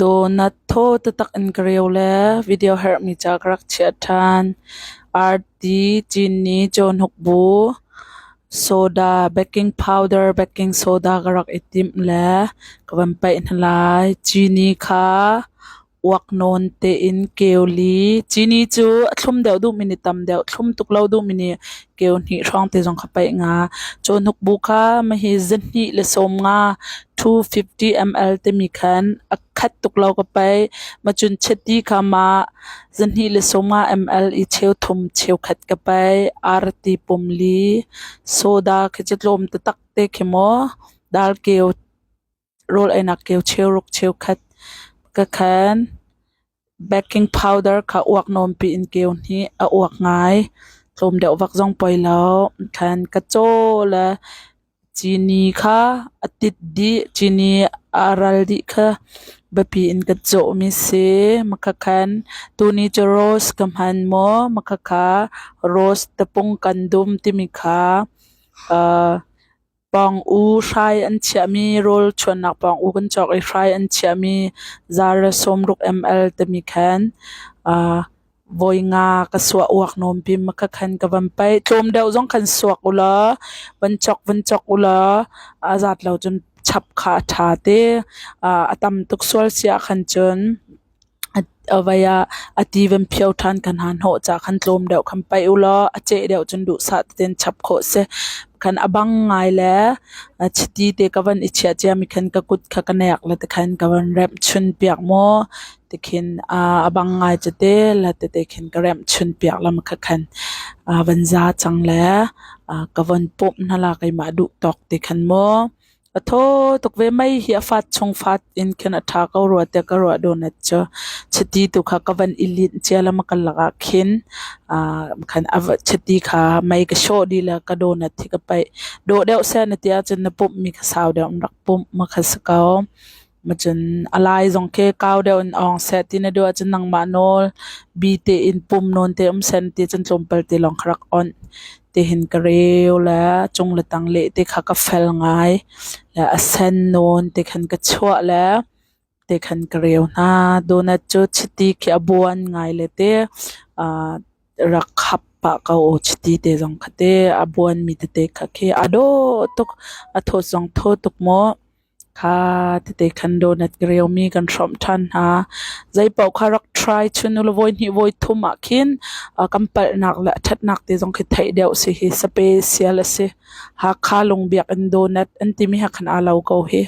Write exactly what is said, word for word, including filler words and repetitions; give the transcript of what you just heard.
Donut tho tatak in ka reu le, video her mi cha ka rak chia than. Arti, chini, chonhuk bu, soda, baking powder, baking soda ka rak itim le, ka van paih na lai. Chini kha uak non te in keu li. Chini chu a thlum deuh duh mini tam deuh, thlum tuk lo duh mini keu hnih hrawng te zong kha paih nga. Chonhuk bu kha mahi zahnih le sawm nga, two fifty M L te mi khan a khat tuk lo ka paih. Machun cheti kha ma zahnih le sawm nga M L i cheu thum cheu khat ka paih. Arti pum li. Soda kha cha tlawm tatak te khi maw. Dal keu, rawl ainak keu cheu ruk cheu khat ka khan. Baking powder kha uak nawmpi in keu hnih a uak ngai. Tlawm deuh vak zong poi lo. Khan ka chaw le chini kha a tit dih, chini a ral dih kha bapi in ka chaw mi si. Makha khan tuni chu rose ka hman maw, makha kha rose tapung kan dum timi kha, ah, pawng u hrai an chiah mi, rawl chuannak pawng u kan chawk i hrai an chiah mi, zara sawmruk M L te mi khan, ah, voi nga ka suah uak nawmpi makha khan ka van paih. Tlawm deuh zong khan suak ula, van chawk, van chawk ula, a zat lo chun chap kha a tha te, ah, a tam tuk sual sia khan chun, a, a vai a, a ti van phiau than khan han hawh cha khan tlawm deuh khan paih ula, a cheh deuh chun duhsah te ten chap khawh se. Khan a bang ngai le, a, chiti te ka van i chiah chia mi khan ka kut kha ka nek la te khan ka van rem chun piak maw. Te khin, a, a bang ngai cha te la te te khin ka rem chun piak la makha khan, a, van za chang le, a, ka van pop na la kai ma duh tawk te khan maw. A tho tuk ve mai hi a fat chung fat in khen a tha ko ruah te ka ruah donut chu. Chiti tu kha ka van i lin chia lama ka lak a khin, a, khan a va-, chiti kha mai ka shoh di la ka donut hi ka paih. Doh deuh se na tia chun na pum mi kha sau deuh rak pum makha sa kau. Ma chun a lai zong khe kau deuh in awng se ti na deuh a chun nangmah nawl bi te in pum nawn te um se na ti chun tlawmpal te long kha rak on. Te hin ka reu le, chung le tang le te kha ka fel ngai le, a sen nawn te khan ka chuah le, te khan ka reu hna. Donut chu chiti khi a buan ngai le te, a, rak khap pah ka o chiti te zong kha te, a buan mi te te kha khi a do tuk, a tho zong tho tuk maw. Kha tete khan donut ka reu mi kan hrawm than hna. Zaipau kha rak try chun ula voi hnih voi thum ah khin, a, kan palhnak le a thatnak te zong khi theih deuh si hi special a si. Hakha lungbiak in donut an timi ha khan a lo ko hi.